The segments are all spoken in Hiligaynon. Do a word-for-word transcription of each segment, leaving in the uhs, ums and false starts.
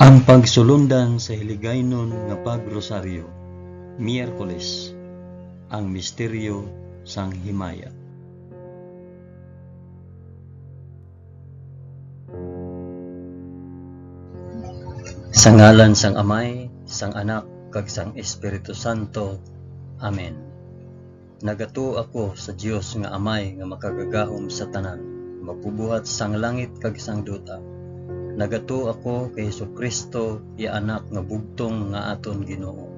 Ang pagsulundan sa Hiligaynon nga Pag-Rosaryo, Miyerkules, ang misteryo sang himaya. Sa ngalan sang Amay, sang Anak, kag sang Espiritu Santo. Amen. Nagatuo ako sa Dios nga Amay nga makagagahom sa tanan, magbubuhat sang langit kag sang duta. Nagatuo ako kay Jesu-Cristo, iya Anak nga bugtong nga aton Ginoo,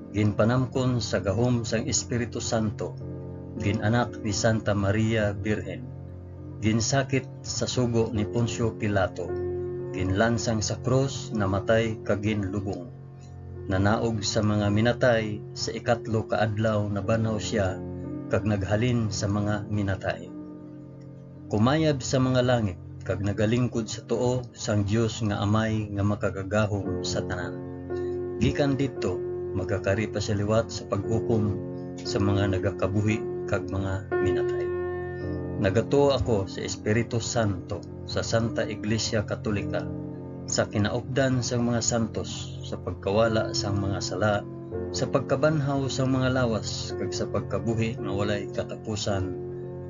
ginpanamkon sa gahom sang Espiritu Santo, gin-anak ni Santa Maria Birhen, ginsakit sa sugo ni Poncio Pilato, ginlansang sa krus, namatay kag ginlubong. Nanaog sa mga minatay, sa ikatlo ka adlaw nabanhaw sia, kag naghalin sa mga minatay. Kumayab sa mga langit, kag nagalingkod sa tuo sang Dios nga Amay nga makagagahom sa tanan. Gikan didto, magakari pa sia liwat sa paghukom sa mga nagakabuhi kag mga minatay. Nagatuo ako sa Espiritu Santo, sa Santa Iglesia Katolika, sa kinaupdan sang mga santos, sa pagkawala sang mga sala, sa pagkabanhaw sang mga lawas, kag sa pagkabuhi nga walay katapusan.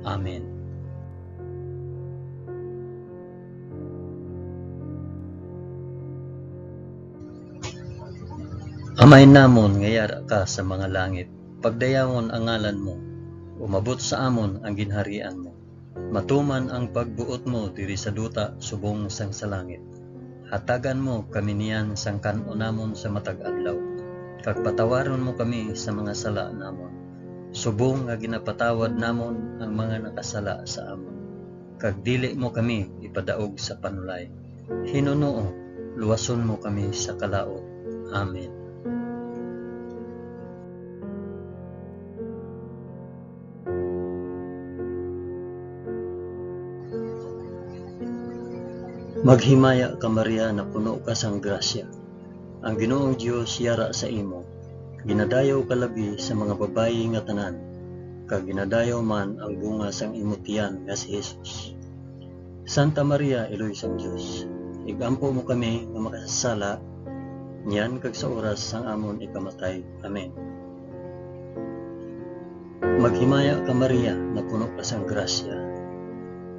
Amen. Amay namon nga yara ka sa mga langit, pagdayawon ang ngalan mo, umabot sa amon ang ginharian mo. Matuman ang pagbuot mo diri sa duta subong sang sa langit. Hatagan mo kami niyan sang kan-on namon sa matag adlaw, kag patawaron mo kami sa mga sala namon, subong nga ginapatawad namon ang mga nakasala sa amon. Kag dili mo kami ipadaog sa panulay. Hinunoo, luwason mo kami sa kalaut. Amen. Maghimaya ka, Maria, napuno ka sang grasya. Ang Ginoong Dios yara sa imo. Ginadayaw ka labi sa mga babayi nga tanan, kag ginadayaw man ang bunga sang imo tiyan nga si Jesus. Santa Maria, Iloy sang Dios, ig-ampo mo kami nga makasasala, niyan kag sa oras sang amon ikamatay. Amen. Maghimaya ka, Maria, napuno ka sang grasya.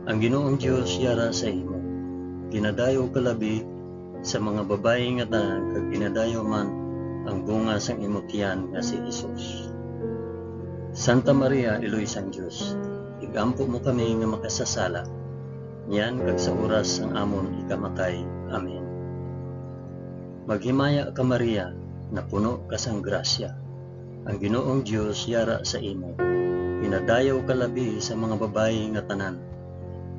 Ang Ginoong Dios yara sa imo. Ginadayaw ka labi sa mga babayi nga tanan, kag ginadayaw man ang bunga sang imo tiyan nga si Jesus. Santa Maria, Iloy sang Dios, ig-ampo mo kami nga makasasala, niyan kag sa oras sang amon ikamatay. Amen. Maghimaya ka, Maria, napuno ka sang grasya. Ang Ginoong Dios yara sa imo. Ginadayaw ka labi sa mga babayi nga tanan,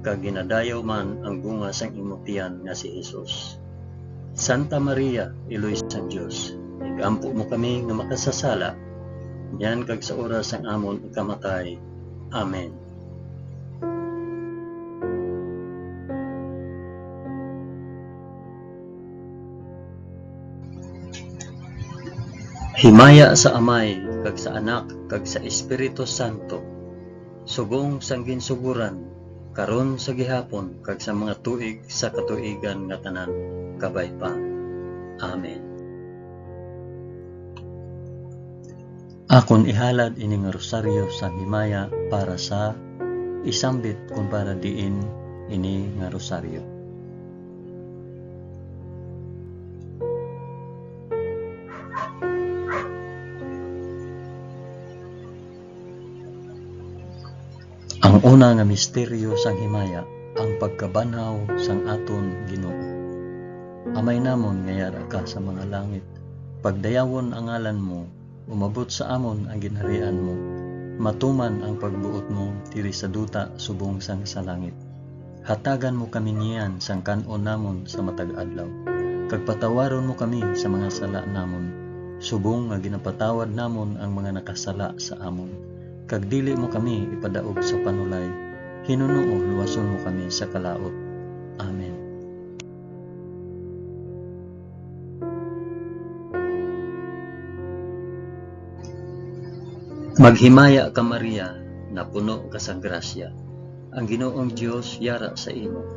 kag ginadayaw man ang bunga sang imo tiyan nga si Jesus. Santa Maria, Iloy sang Dios, ig-ampo mo kami nga makasasala, niyan kag sa oras sang amon ikamatay. Amen. Himaya sa Amay, kag sa Anak, kag sa Espiritu Santo, subong sang ginsugoran, karon, sa gihapon, kag sa mga tuig sa katuigan nga tanan, kabay pa. Amen. Akon ihalad ini nga rosaryo sang himaya para sa isambit kon para diin ini nga rosaryo. Ang una nga misteryo sang himaya, ang pagkabanhaw sang aton Ginoo. Amay namon nga yara ka sa mga langit, pagdayawon ang ngalan mo, umabot sa amon ang ginharian mo, matuman ang pagbuot mo diri sa duta subong sang sa langit. Hatagan mo kami niyan sang kan-on namon sa matag adlaw, kag patawaron mo kami sa mga sala namon, subong nga ginapatawad namon ang mga nakasala sa amon, kag dili mo kami ipadaog sa panulay. Hinunoo, luwason mo kami sa kalaut. Amen. Maghimaya ka, Maria, napuno ka sang grasya. Ang Ginoong Dios yara sa imo.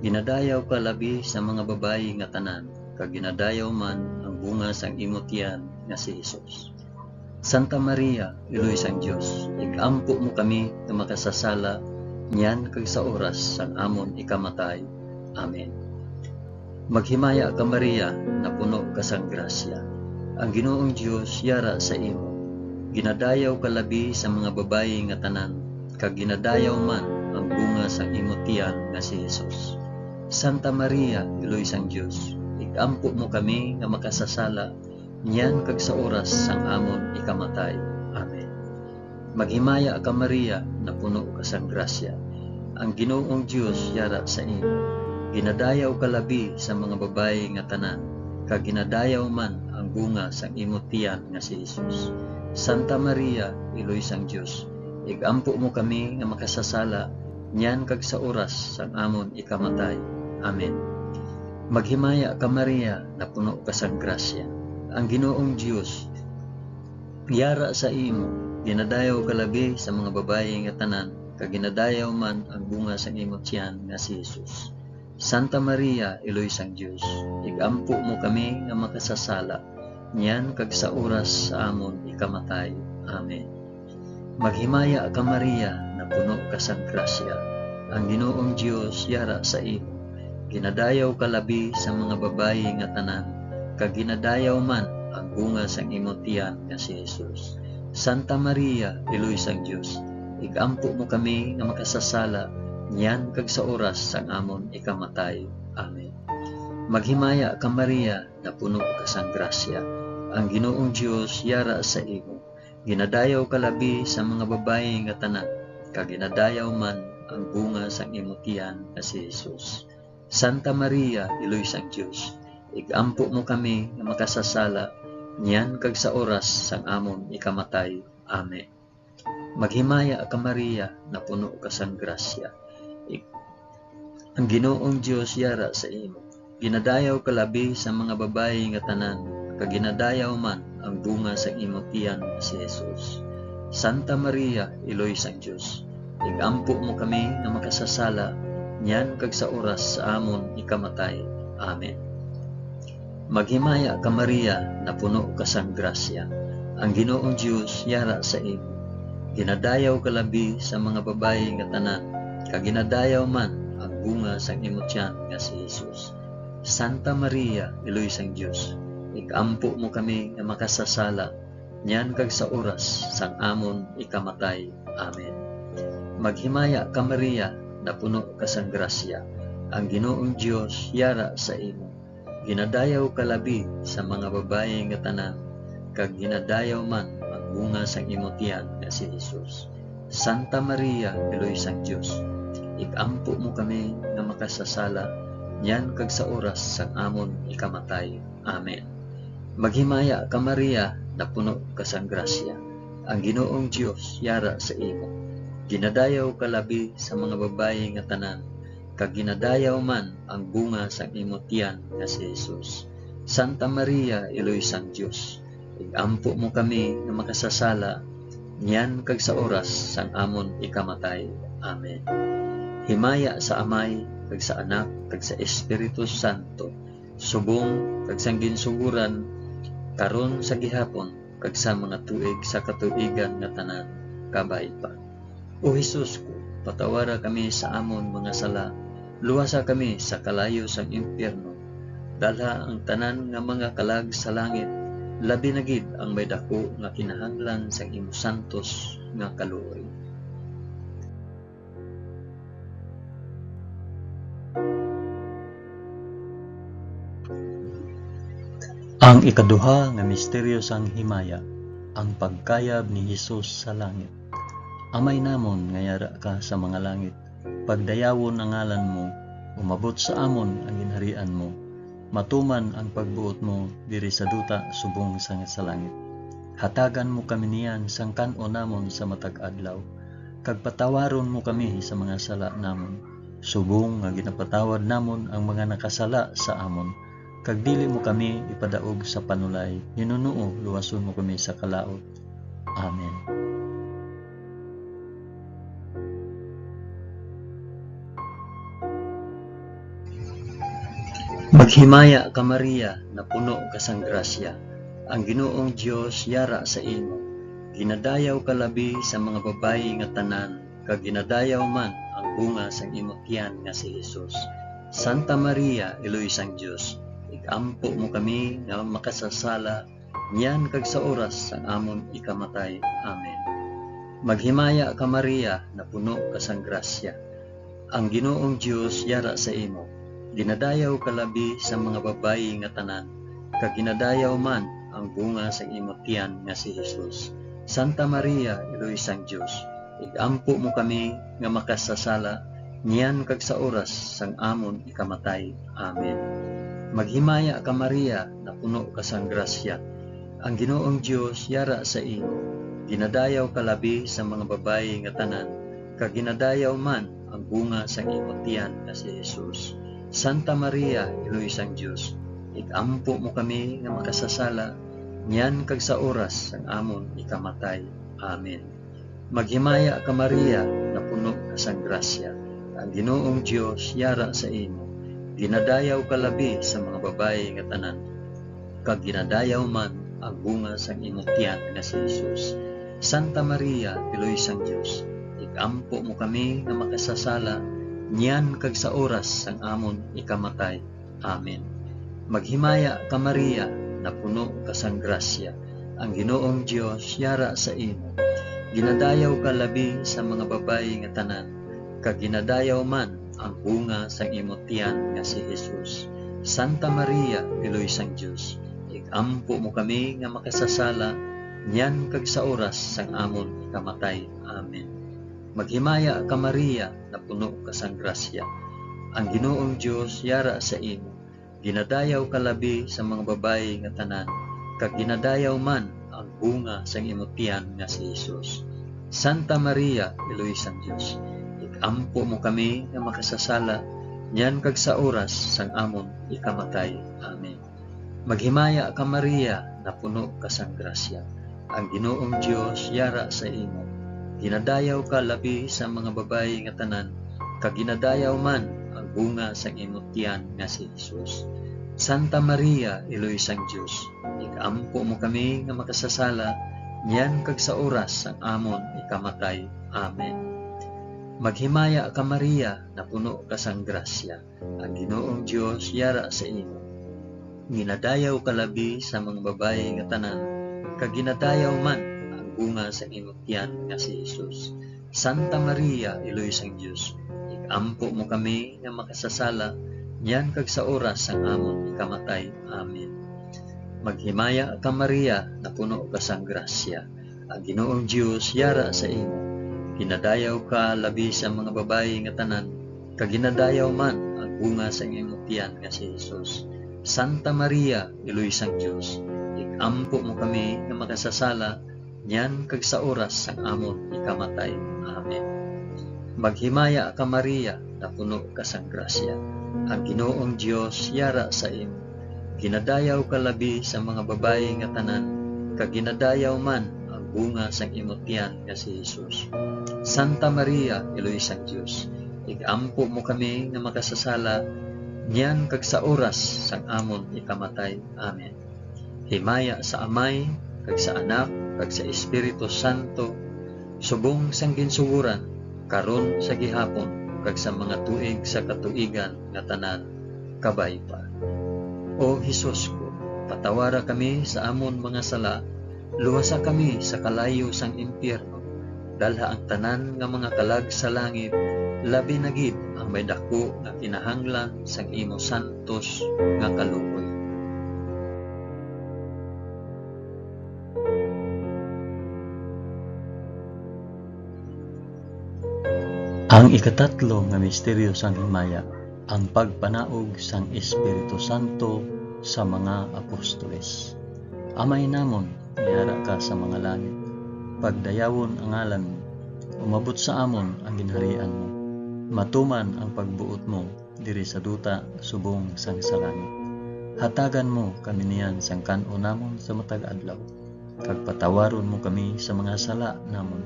Ginadayaw ka labi sa mga babayi nga tanan, kag ginadayaw man ang bunga sang imo tiyan nga si Jesus. Santa Maria, Iloy sang Dios, ig-ampo mo kami nga makasasala niyan kag sa oras sang amon ikamatay. Amen. Maghimaya ka, Maria, napuno ka sang grasya. Ang Ginoong Dios yara sa imo. Ginadayaw ka labi sa mga babayi nga tanan, kag ginadayaw man ang bunga sang imo tiyan nga si Jesus. Santa Maria, Iloy sang Dios, ig-ampo mo kami nga makasasala niyan kag sa oras sang amon ikamatay. Amen. Maghimaya ka, Maria, napuno ka sang grasya. Ang Ginoong Dios yara sa imo. Ginadayaw ka labi sa mga babayi nga tanan, kag ginadayaw man ang bunga sang imo tiyan nga si Jesus. Santa Maria, Iloy sang Dios, ig-ampo mo kami nga makasasala niyan kag sa oras sang amon ikamatay. Amen. Maghimaya ka, Maria, napuno ka sang grasya. Ang Ginoong Dios yara sa imo. Ginadayaw ka labi sa mga babayi nga tanan, kag ginadayaw man ang bunga sang imo tiyan nga si Jesus. Santa Maria, Iloy sang Dios, ig-ampo mo kami nga makasasala, niyan kag sa oras sa amon ikamatay. Amen. Maghimaya ka, Maria, napuno ka sang grasya. Ang Ginoong Dios yara sa imo. Ginadayaw ka labi sa mga babayi nga tanan, kag ginadayaw man ang bunga sang imo tiyan nga si Jesus. Santa Maria, Iloy sang Dios, ig-ampo mo kami nga makasasala, niyan kag sa oras sang amon ikamatay. Amen. Maghimaya ka, Maria, napuno ka sang grasya. Ang Ginoong Dios yara sa imo. Ginadayaw ka labi sa mga babayi nga tanan, kag ginadayaw man ang bunga sang imo tiyan nga si Jesus. Santa Maria, Iloy sang Dios, ig-ampo mo kami nga makasasala, niyan kag sa oras sang amon ikamatay. Amen. Maghimaya ka, Maria, napuno ka sang grasya. Ig-, ang Ginoong Dios yara sa imo. Ginadayaw ka labi sa mga babayi nga tanan, kag ginadayaw man ang bunga sang imo tiyan nga si Jesus. Santa Maria, Iloy sang Dios, ig-ampo mo kami nga makasasala, niyan kag sa oras sa amon ikamatay. Amen. Maghimaya ka, Maria, napuno ka sang grasya. Ang Ginoong Dios yara sa imo. Ginadayaw ka labi sa mga babayi nga tanan, kag ginadayaw man ang bunga sang imo tiyan nga si Jesus. Santa Maria, Iloy sang Dios, ig-ampo mo kami nga makasasala, niyan kag sa oras sang amon ikamatay. Amen. Maghimaya ka, Maria, napuno ka sang grasya. Ang Ginoong Dios yara sa imo. Ginadayaw ka labi sa mga babayi nga tanan, kag ginadayaw man ang bunga sang imo tiyan nga si Jesus. Santa Maria, Iloy sang Dios, ig-ampo mo kami nga makasasala, niyan kag sa oras sang amon ikamatay. Amen. Maghimaya ka, Maria, napuno ka sang grasya. Ang Ginoong Dios yara sa imo. Ginadayaw ka labi sa mga babayi nga tanan, kag ginadayaw man ang bunga sang imo tiyan nga si Jesus. Santa Maria, Iloy sang Dios, ig-ampo mo kami nga makasasala, niyan kag sa oras sang amon ikamatay. Amen. Himaya sa Amay, kag sa Anak, kag sa Espiritu Santo, subong kag sang ginsugoran, karon, sa gihapon, kag sa mga tuig sa katuigan nga tanan. Kabay pa. O Jesus ko, patawara kami sa amon mga sala, luwasa kami sa kalayo sang impyerno, dalha ang tanan nga mga kalag sa langit, labi na gid ang may daku nga kinahanglan sang imo santos nga kaluoy. Ang ikaduha nga misteryo sang himaya, ang pagkayab ni Jesus sa langit. Amay namon nga yara ka sa mga langit, pagdayawon ang ngalan mo, umabot sa amon ang ginharian mo, matuman ang pagbuot mo diri sa duta subong sang sa langit. Hatagan mo kami niyan sang kan-on namon sa matag adlaw, kag patawaron mo kami sa mga sala namon, subong nga ginapatawad namon ang mga nakasala sa amon, kag dili mo kami ipadaog sa panulay, hinunoo luwason mo kami sa kalaut. Amen. Maghimaya ka, Maria, napuno ka sang grasya, ang Ginoong Dios yara sa imo. Ginadayaw ka labi sa mga babayi nga tanan, kag ginadayaw man ang bunga sang imo tiyan nga si Jesus. Santa Maria, Iloy sang Dios, ig-ampo mo kami nga makasasala, niyan kag sa oras sang amon ikamatay. Amen. Maghimaya ka, Maria, napuno ka sang grasya, ang Ginoong Dios yara sa imo. Ginadayaw ka labi sa mga babayi nga tanan, kag ginadayaw man ang bunga sang imo tiyan nga si Jesus. Santa Maria, Iloy sang Dios, ig-ampo mo kami nga makasasala, niyan kag sa oras sang amon ikamatay. Amen. Maghimaya ka, Maria, napuno ka sang grasya, ang Ginoong Dios yara sa imo. Ginadayaw ka labi sa mga babayi nga tanan, kag ginadayaw man ang bunga sang imo tiyan nga si Jesus. Santa Maria, Iloy sang Dios, ig-ampo mo kami nga makasasala, niyan kag sa oras sang amon ikamatay. Amen. Maghimaya ka, Maria, napuno ka sang grasya, ang Ginoong Dios yara sa imo. Ginadayaw ka labi sa mga babayi nga tanan, kag ginadayaw man ang bunga sang imo tiyan nga si Jesus. Santa Maria, Iloy sang Dios, ig-ampo mo kami nga makasasala, niyan kag sa oras sang amon ikamatay. Amen. Maghimaya ka, Maria, napuno ka sang grasya, ang Ginoong Dios yara sa imo. Ginadayaw ka labi sa mga babayi nga tanan, kag ginadayaw man ang bunga sang imo tiyan nga si Jesus. Santa Maria, Iloy sang Dios, ig-ampo mo kami nga makasasala, niyan kag sa oras sang amon ikamatay. Amen. Maghimaya ka, Maria, napuno ka sang grasya, ang Ginoong Dios yara sa imo. Ginadayaw ka labi sa mga babayi nga tanan, kag ginadayaw man ang bunga sang imo tiyan nga si Jesus. Santa Maria, Iloy sang Dios, ig-ampo mo kami nga makasasala, niyan kag sa oras sang amon ikamatay. Amen. Maghimaya ka, Maria, napuno ka sang grasya, ang Ginoong Dios yara sa imo. Ginadayaw ka labi sa mga babayi nga tanan, kag ginadayaw man ang bunga sang imo tiyan nga si Jesus. Santa Maria, Iloy sang Dios, ig-ampo mo kami nga makasasala, niyan kag sa oras sang amon ikamatay. Amen. Maghimaya ka, Maria, napuno ka sang grasya, ang Ginoong Dios yara sa imo. Ginadayaw ka labi sa mga babayi nga tanan, kag ginadayaw man ang bunga sang imo tiyan nga si Jesus. Santa Maria, Iloy sang Dios, ig-ampo mo kami nga makasasala, niyan kag sa oras sang amon ikamatay. Amen. Maghimaya ka, Maria, napuno ka sang grasya, ang Ginoong Dios yara sa imo. Ginadayaw ka labi sa mga babayi nga tanan, kag ginadayaw man ang bunga sang imo tiyan nga si Jesus. Santa Maria, Iloy sang Dios, ig-ampo mo kami nga makasasala, niyan kag sa oras sang amon ikamatay. Amen. Maghimaya ka, Maria, napuno ka sang grasya, ang Ginoong Dios yara sa imo. Ginadayaw ka labi sa mga babayi nga tanan, kag ginadayaw man ang bunga sang imo tiyan nga si Jesus. Santa Maria, Iloy sang Dios, ig-ampo mo kami nga makasasala, niyan kag sa oras sang amon ikamatay. Amen. Himaya sa Amay, kag sa Anak, kag sa Espiritu Santo, subong sang ginsugoran, karon, sa gihapon, kag sa mga tuig sa katuigan nga tanan. Kabay pa. O Jesus ko, patawara kami sa amon mga sala, luwasa kami sa kalayo sang impyerno, dalha ang tanan nga mga kalag sa langit, labi na gid ang may daku nga kinahanglan sang imo santos nga kaluoy. Ang ikatatlo nga misteryo sang himaya, ang pagpanaog sang Espiritu Santo sa mga apostoles. Amay namon, yara ka sa mga langit. Pagdayawon ang ngalan mo. Umabot sa amon ang ginharian mo. Matuman ang pagbuot mo diri sa duta subong sang sa langit. Hatagan mo kami niyan sang kan-on namon sa matag adlaw, kag patawaron mo kami sa mga sala namon,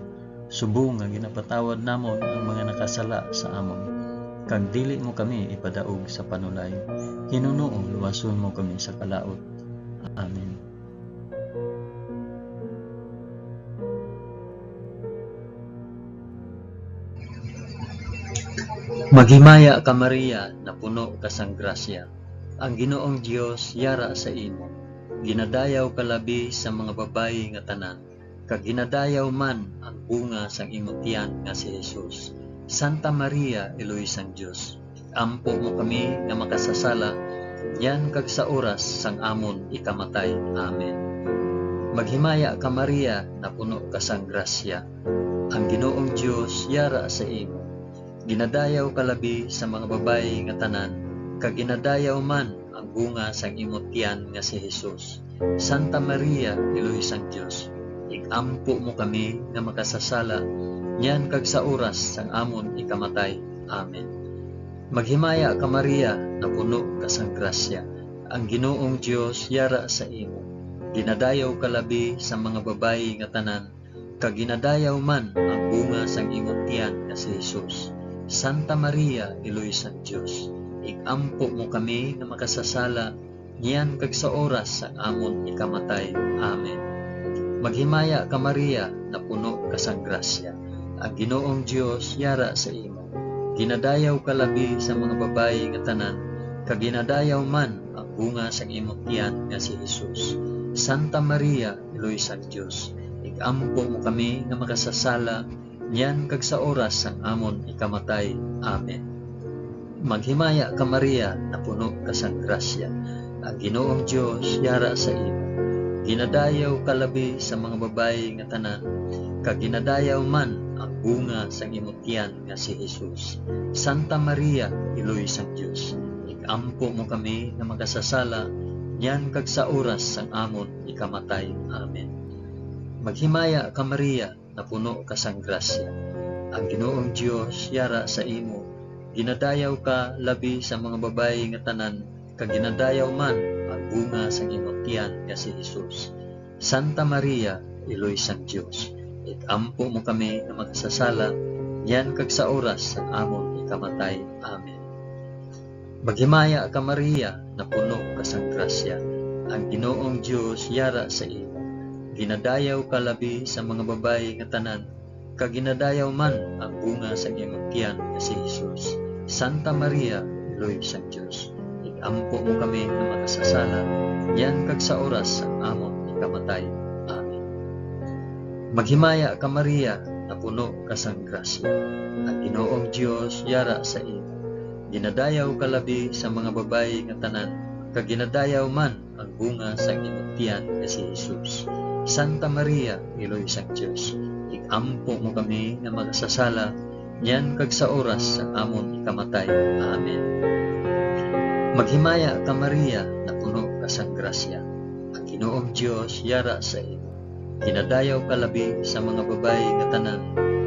subong nga ginapatawad namon ang mga nakasala sa amon. kag dili mo kami ipadaog sa panulay. Hinunoo luwason mo kami sa kalaut. Amen. Maghimaya ka, Maria, napuno ka sang grasya. Ang Ginoong Dios yara sa imo. Ginadayaw ka labi sa mga babayi nga tanan, kag ginadayaw man ang bunga sang imo tiyan nga si Jesus. Santa Maria, Iloy sang Dios, ampo mo kami nga makasasala, niyan kag sa oras sang amon ikamatay. Amen. Maghimaya ka, Maria, napuno ka sang grasya. Ang Ginoong Dios yara sa imo. Ginadayaw ka labi sa mga babayi nga tanan, kag ginadayaw man ang bunga sang imo tiyan nga si Jesus. Santa Maria, Iloy sang Dios, ig-ampo mo kami nga makasasala, niyan kag sa oras sang amon ikamatay. Amen. Maghimaya ka, Maria, napuno ka sang grasya. Ang Ginoong Dios yara sa imo. Ginadayaw ka labi sa mga babayi nga tanan, kag ginadayaw man ang bunga sang imo tiyan nga si Jesus. Santa Maria, Iloy sang Dios, ig-ampo mo kami nga makasasala, niyan kag sa oras sang amon ikamatay. Amen. Maghimaya ka, Maria, napuno ka sang grasya. Ang Ginoong Dios yara sa imo. Ginadayaw ka labi sa mga babayi nga tanan, kag ginadayaw man ang bunga sang imo tiyan nga si Jesus. Santa Maria, Iloy sang Dios, ig-ampo mo kami nga makasasala, niyan kag sa oras sang amon ikamatay. Amen. Maghimaya ka, Maria, napuno ka sang grasya. Ang Ginoong Dios yara sa imo. Ginadayaw ka labi sa mga babayi nga tanan, kag ginadayaw man ang bunga sang imo tiyan nga si Jesus. Santa Maria, Iloy sang Dios, ig-ampo mo kami nga makasasala, niyan kag sa oras sang amon ikamatay. Amen. Maghimaya ka, Maria, napuno ka sang grasya. Ang Ginoong Dios yara sa imo. Ginadayaw ka labi sa mga babayi nga tanan, kag ginadayaw man ang bunga sang imo tiyan nga si Jesus. Santa Maria, Iloy sang Dios, ig-ampo mo kami nga makasasala, niyan kag sa oras sang amon ikamatay. Amen. Maghimaya ka, Maria, napuno ka sang grasya. Ang Ginoong Dios yara sa imo. Ginadayaw ka labi sa mga babayi nga tanan, kag ginadayaw man ang bunga sang imong tiyan nga si Jesus. Santa Maria, Iloy sang Dios, ig-ampo mo kami nga makasasala, niyan kag sa oras sang amon ikamatay. Amen. Maghimaya ka, Maria, napuno ka sang grasya. Ang Ginoong Dios yara sa imo. Ginadayaw ka labi sa mga babayi nga tanan, kag ginadayaw man ang bunga sang imong tiyan nga si Jesus. Santa Maria, Iloy sang Dios, ig-ampo mo kami nga makasasala, niyan kag sa oras sang amon ikamatay. Amen. Maghimaya ka, Maria, napuno ka sang grasya. Ang Ginoong Dios yara sa imo. Ginadayaw ka labi sa mga babayi nga tanan,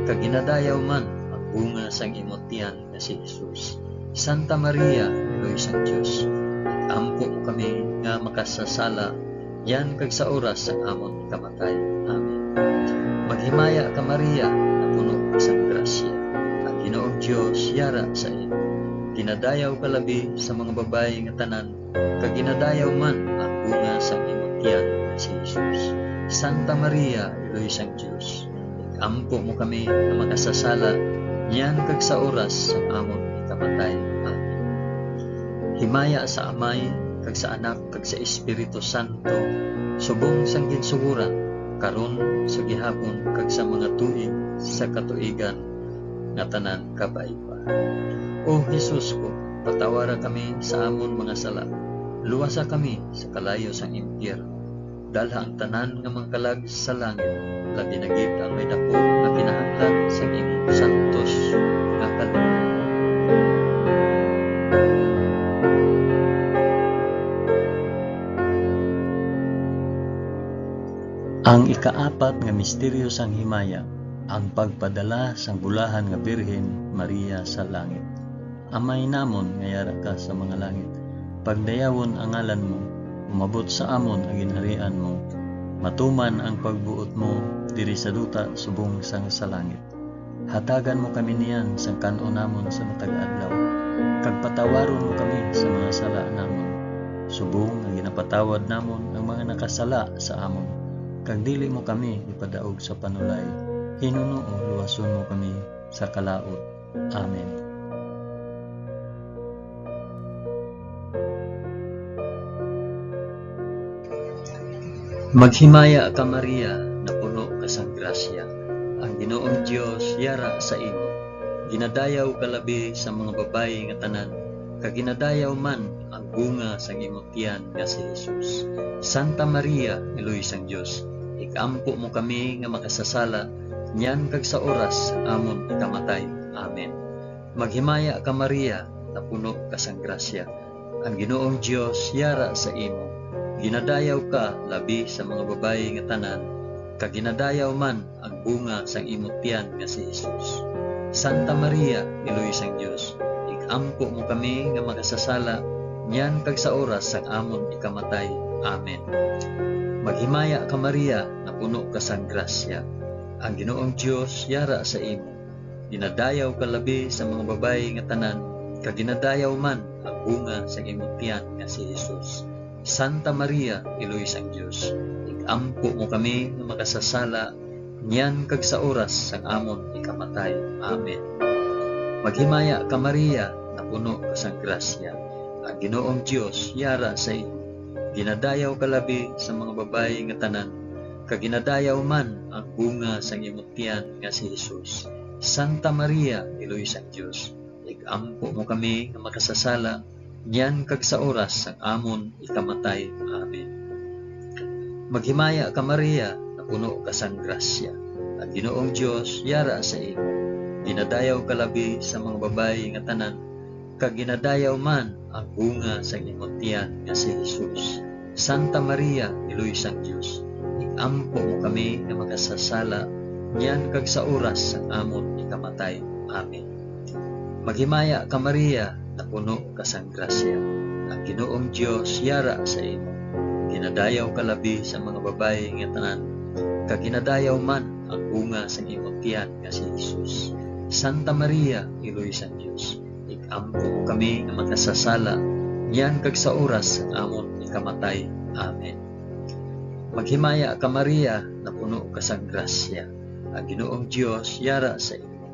kag ginadayaw man ang bunga sang imo tiyan nga si Jesus. Santa Maria, Iloy sang Dios, ig-ampo mo kami nga makasasala, niyan kag sa oras sang amon ikamatay. Amen. Maghimaya ka, Maria, napuno ka sang grasya. Ang Ginoong Dios yara sa imo. Ginadayaw ka labi sa mga babayi nga tanan, kag ginadayaw man ang bunga sang imong tiyan nga si Jesus. Santa Maria, Iloy sang Dios, ig-ampo mo kami nga makasasala, niyan kag sa oras sang amon ikamatay. Amen. Himaya sa Amay, kag sa Anak, kag sa Espiritu Santo, subong sang ginsugoran, karon, sa gihapon, kag sa mga tuig sa katuigan nga tanan. Kabay pa. O Jesus ko, patawara kami sa amon mga sala. Luwasa kami sa kalayo sang impyerno. Dalha ang tanan nga mga kalag sa langit, labi na gid ang may daku nga kinahanglan sa imong santos nga kaluoy. Ang ikaapat nga misteryo sang himaya, ang pagpadala sang bulahan nga Birhen Maria sa langit. Amay namon nga yara ka sa mga langit, pagdayawon ang ngalan mo, umabot sa amon ang ginharian mo, matuman ang pagbuot mo diri sa duta subong sang sa langit. Hatagan mo kami niyan sang kan-on namon sa matag adlaw, kag patawaron mo kami sa mga sala namon, subong nga ginapatawad namon ang mga nakasala sa amon, kag dili mo kami ipadaog sa panulay, hinunoo luwason mo kami sa kalaut. Amen. Maghimaya ka, Maria, napuno ka sang grasya. Ang Ginoong Dios yara sa imo. Ginadayaw ka labi sa mga babayi nga tanan, kag ginadayaw man ang bunga sang imo tiyan nga si Jesus. Santa Maria, Iloy sang Dios, ig-ampo mo kami nga makasasala, niyan kag sa oras sang amon ikamatay. Amen. Maghimaya ka, Maria, napuno ka sang grasya. Ang Ginoong Dios yara sa imo. Ginadayaw ka labi sa mga babayi nga tanan, kag ginadayaw man ang bunga sang imo tiyan nga si Jesus. Santa Maria, Iloy sang Dios, ig-ampo mo kami nga makasasala, niyan kag sa oras sang amon ikamatay. Amen. Maghimaya ka, Maria, napuno ka sang grasya. Ang Ginoong Dios yara sa imo. Ginadayaw ka labi sa mga babayi nga tanan, kag ginadayaw man ang bunga sang imo tiyan nga si Jesus. Santa Maria, Iloy sang Dios, ig-ampo mo kami nga makasasala, niyan kag sa oras sang amon ikamatay. Amen. Maghimaya ka, Maria, napuno ka sang grasya. Ang Ginoong Dios yara sa imo. Ginadayaw ka labi sa mga babayi nga tanan, kag ginadayaw man ang bunga sang imo tiyan nga si Jesus. Santa Maria, Iloy sang Dios, ig-ampo mo kami nga makasasala, niyan kag sa oras sang amon ikamatay. Amen. Maghimaya ka, Maria, napuno ka sang grasya. Ang Ginoong Dios yara sa imo. Ginadayaw ka labi sa mga babayi nga tanan, kag ginadayaw man ang bunga sang imo tiyan nga si Jesus. Santa Maria, Iloy sang Dios, ig-ampo mo kami nga makasasala, niyan kag sa oras sang amon ikamatay. Amen. Maghimaya ka, Maria, napuno ka sang grasya. Ang Ginoong Dios yara sa imo. Ginadayaw ka labi sa mga babayi nga tanan, kag ginadayaw man ang bunga sang imo tiyan nga si Jesus. Santa Maria, Iloy sang Dios, ig-ampo mo kami nga makasasala, niyan kag sa oras sang amon ikamatay. Amen. Maghimaya ka, Maria, napuno ka sang grasya. Ang Ginoong Dios yara sa imo.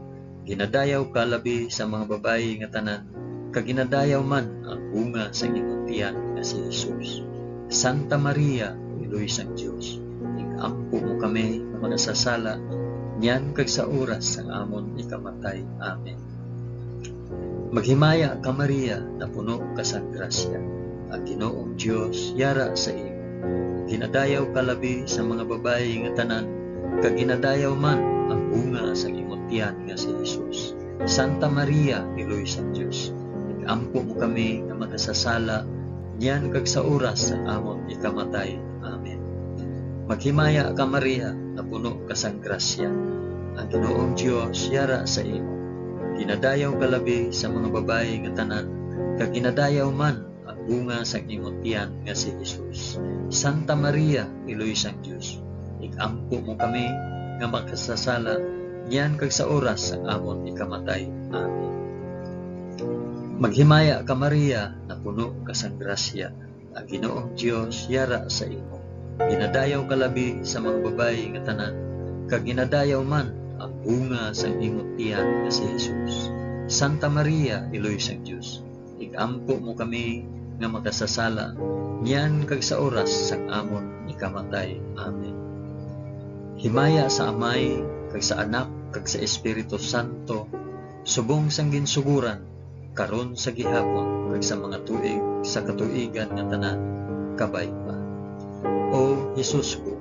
Ginadayaw ka labi sa mga babayi nga tanan, kag ginadayaw man ang bunga sang imo tiyan nga si Jesus. Santa Maria, Iloy sang Dios, ig-ampo mo kami nga makasasala, niyan kag sa oras sang amon ikamatay. Amen. Maghimaya ka, Maria, napuno ka sang grasya. Ang Ginoong Dios yara sa imo. Ginadayaw ka labi sa mga babayi nga tanan, kag ginadayaw man ang bunga sang imo tiyan nga si Jesus. Santa Maria, Iloy sang Dios, ig-ampo mo kami nga makasasala, niyan kag sa oras sang amon ikamatay. Amen. Maghimaya ka, Maria, napuno ka sang grasya. Ang Ginoong Dios yara sa imo. Ginadayaw ka labi sa mga babayi nga tanan, kag ginadayaw man ang bunga sang imo tiyan nga si Jesus. Santa Maria, Iloy sang Dios, ig-ampo mo kami nga makasasala, niyan kag sa oras sang amon ikamatay. Amen. Maghimaya ka, Maria, napuno ka sang grasya. Ang Ginoong Dios yara sa imo. Ginadayaw ka labi sa mga babayi nga tanan, kag ginadayaw man ang bunga sang imo tiyan nga si Jesus. Santa Maria, Iloy sang Dios, ig-ampo mo kami nga makasasala, niyan kag sa oras sang amon ikamatay. Amen. Himaya sa Amay, kag sa Anak, kag sa Espiritu Santo, subong sang ginsuguran, karon, sa gihapon, kag sa mga tuig sa katuigan nga tanan. Kabay pa. O Jesus ko,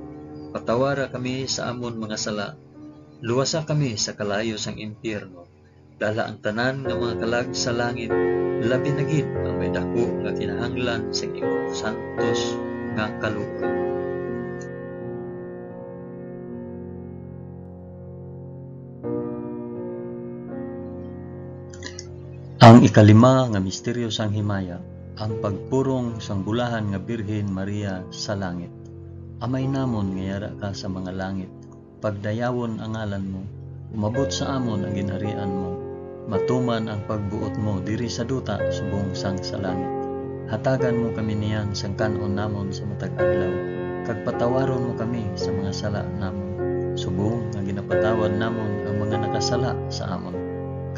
patawara kami sa amon mga sala, luwasa kami sa kalayo sang impyerno, dala ang tanan nga mga kalag sa langit, labi na gid ang may daku nga kinahanglan sang imong santos nga kaluoy. Ang ikalima nga misteryo sang himaya, ang pagpurong sang bulahan nga Birhen Maria sa langit. Amay namon nga yara ka sa mga langit, pagdayawon ang ngalan mo, umabot sa amon ang ginharian mo, matuman ang pagbuot mo diri sa duta subong sang sa langit. Hatagan mo kami niyan sang kan-on namon sa matag adlaw, kag patawaron mo kami sa mga sala namon, subong nga ginapatawad namon ang mga nakasala sa amon.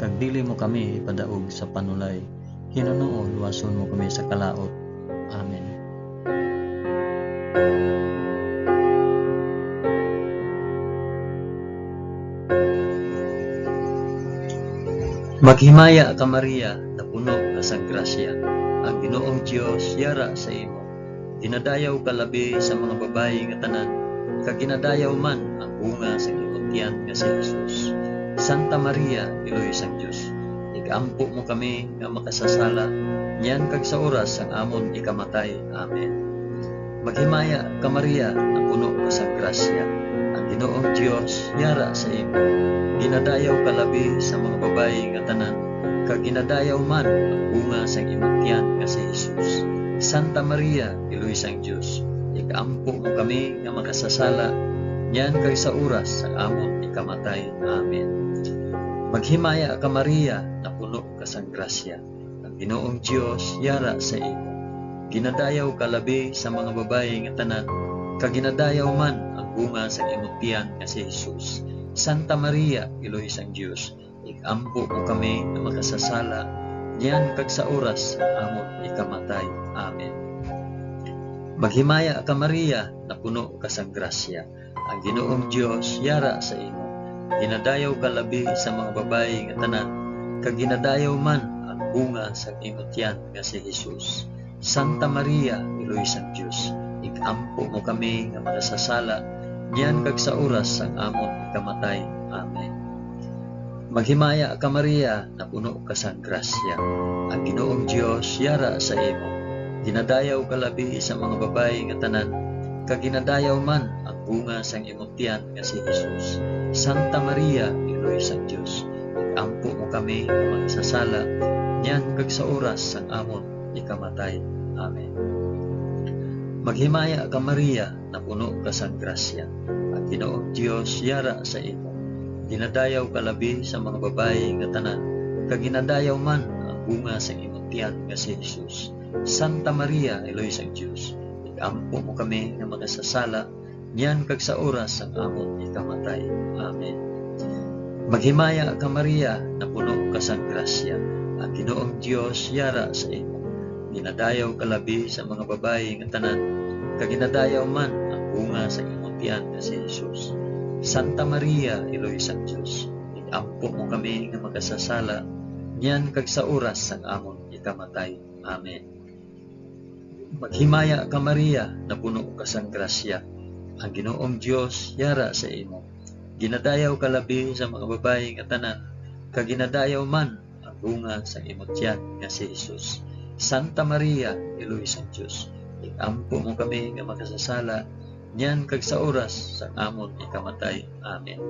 Kag dili mo kami ipadaog sa panulay, hinunoo luwason mo kami sa kalaut. Amen. Maghimaya ka, Maria, napuno ka sang grasya. Ang Ginoong Dios yara sa imo. Ginadayaw ka labi sa mga babayi nga tanan, kag ginadayaw man ang bunga sang imong tiyan nga si Jesus. Santa Maria, Iloy sang Dios, ig-ampo mo kami nga makasasala, niyan kag sa oras sang amon ikamatay. Amen. Maghimaya ka, Maria, nga puno ka sang grasya. Ang Ginoong Dios yara sa imo. Ginadayaw ka labi sa mga babayi nga tanan, kag ginadayaw man ang bunga sang imong tiyan nga si Jesus. Santa Maria, Iloy sang Dios, ig-ampo mo kami nga makasasala, niyan kag sa oras sang amon ikamatay. Amen. Maghimaya ka, Maria, napuno ka sang grasya. Ang Ginoong Dios yara sa imo. Ginadayaw ka labi sa mga babayi nga tanan, kag ginadayaw man ang bunga sang imong tiyan nga si Jesus. Santa Maria, Iloy sang Dios, ig-ampo mo kami nga makasasala, niyan kag sa oras sang amon ikamatay. Amen. Maghimaya ka, Maria, napuno ka sang grasya. Ang Ginoong Dios yara sa imo. Ginadayaw ka labi sa mga babayi nga tanan, kag ginadayaw man ang bunga sang imo tiyan nga si Jesus. Santa Maria, Iloy sang Dios, ig-ampo mo kami nga makasasala, niyan kag sa oras sang amon ikamatay. Amen. Maghimaya ka, Maria, napuno ka sang grasya. Ang Ginoong Dios yara sa imo. Ginadayaw ka labi sa mga babayi nga tanan, kag ginadayaw man ang bunga sang imong tiyan nga si Jesus. Santa Maria, Iloy sang Dios, ig-ampo mo kami nga makasasala, niyan kag sa oras sang amon ikamatay. Amen. Maghimaya ka, Maria, napuno ka sang grasya. Ang Ginoong Dios yara sa imo. Ginadayaw ka labi sa mga babayi nga tanan, kag ginadayaw man ang bunga sang imong tiyan nga si Jesus. Santa Maria, Iloy sang Dios, ig-ampo mo kami nga makasasala, niyan kag sa oras sang amon ikamatay. Amen. Maghimaya ka, Maria, napuno ka sang grasya. Ang Ginoong Dios yara sa imo. Ginadayaw ka labi sa mga babayi nga tanan, kag ginadayaw man ang bunga sa imong tiyan nga si Jesus. Santa Maria, Iloy sang Dios, ig-ampo mo kami nga makasasala, niyan kag sa oras sang amon ikamatay. Amen. Maghimaya ka, Maria, napuno ka sang grasya. Ang Ginoong Dios yara sa imo. Ginadayaw ka labi sa mga babayi nga tanan, kag ginadayaw man ang bunga sang imo tiyan nga si Jesus. Santa Maria, Iloy sang Dios, ig-ampo mo kami nga makasasala, niyan kag sa oras sang amon ikamatay. Amen.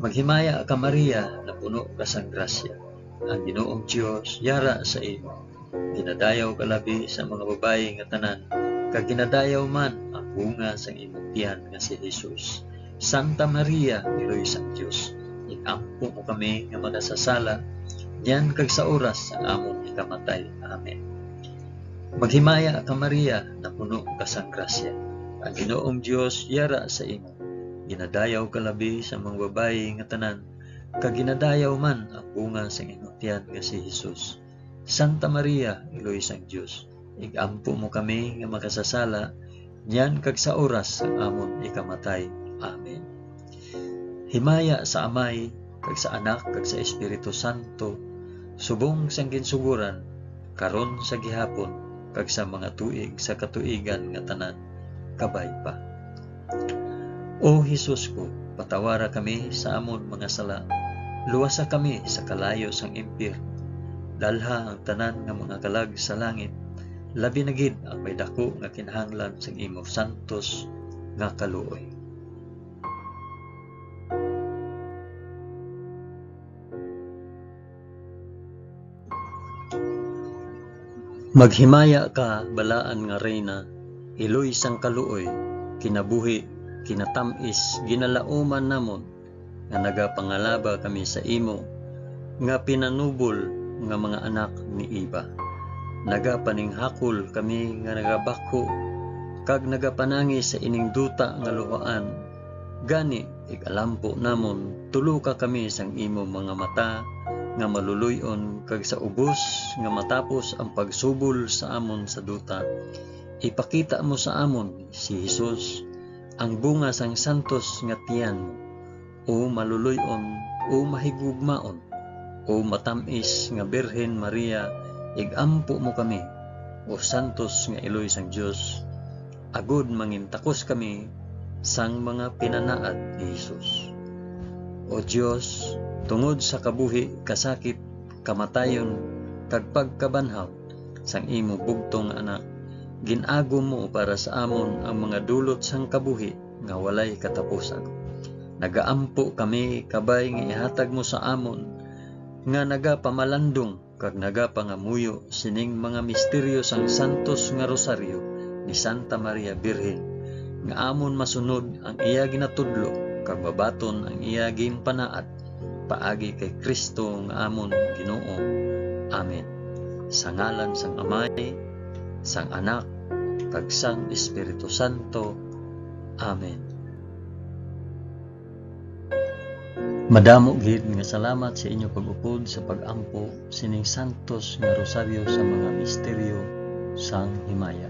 Maghimaya ka, Maria, napuno ka sang grasya. Ang Ginoong Dios yara sa imo. Ginadayaw ka labi sa mga babayi nga tanan, kag ginadayaw man ang bunga sang imong tiyan nga si Jesus. Santa Maria, Iloy sang Dios, ig-ampo mo kami nga makasasala, niyan kag sa oras sang amon ikamatay. Amen. Maghimaya ka, Maria, napuno ka sang grasya. Ang Ginoong Dios yara sa imo. Ginadayaw ka labi sa mga babayi nga tanan, kag ginadayaw man ang bunga sang imong tiyan nga si Jesus. Santa Maria, Iloy sang Dios, ig-ampo mo kami nga makasasala, niyan kag sa oras sang amon ikamatay. Amen. Himaya sa Amay, kag sa Anak, kag sa Espiritu Santo, subong sang ginsugoran, karon, sa gihapon, kag sa mga tuig sa katuigan nga tanan. Kabay pa. O Jesus ko, patawara kami sa amon mga sala, luwasa kami sa kalayo sang impyerno, dalha ang tanan nga mga kalag sa langit, labi na gid ang may daku nga kinahanglan sang imo santos nga kaluoy. Maghimaya ka, balaan nga Reyna, iloy sang kaluoy, kinabuhi, kinatam-is, ginalauman namon, nga nagapangalaba kami sa imo, nga pinanubol nga mga anak ni Eva. Nagapaninghakol kami nga nagabakho kag nagapanangis sa ining duta nga luhaan. Gani, ig-alampo namon, tuloka kami sang imo mga mata nga maluloy-on, kag sa ubos nga matapos ang pagsubol sa amon sa duta, ipakita mo sa amon si Jesus, ang bunga sang santos nga tiyan mo. O maluloy-on, o mahigugmaon, o matam-is nga Birhen Maria, ig-ampo mo kami, o santos nga iloy sang Dios, agod mangintakos kami sang mga pinanaad ni Jesus. O Dios, tungod sa kabuhi, kasakit, kamatayon, kag pagkabanhaw sang imo bugtong nga Anak, gin-agom mo para sa amon ang mga dulot sang kabuhi nga walay katapusan. Nagaampo kami, kabay, nga ihatag mo sa amon nga nagapamalandong kag nagapangamuyo sining mga misteryo sang santos nga rosaryo ni Santa Maria Birhen, nga amon masunod ang iya ginatudlo kag mabaton ang iya ginpanaad, paagi kay Cristo nga amon Ginoo. Amen. Sa ngalan sang Amay, sang Anak, kag sang Espiritu Santo. Amen. Madamo gid nga salamat sa inyo pag-upod sa pag-ampo sining santos nga rosaryo sa mga misteryo sang himaya.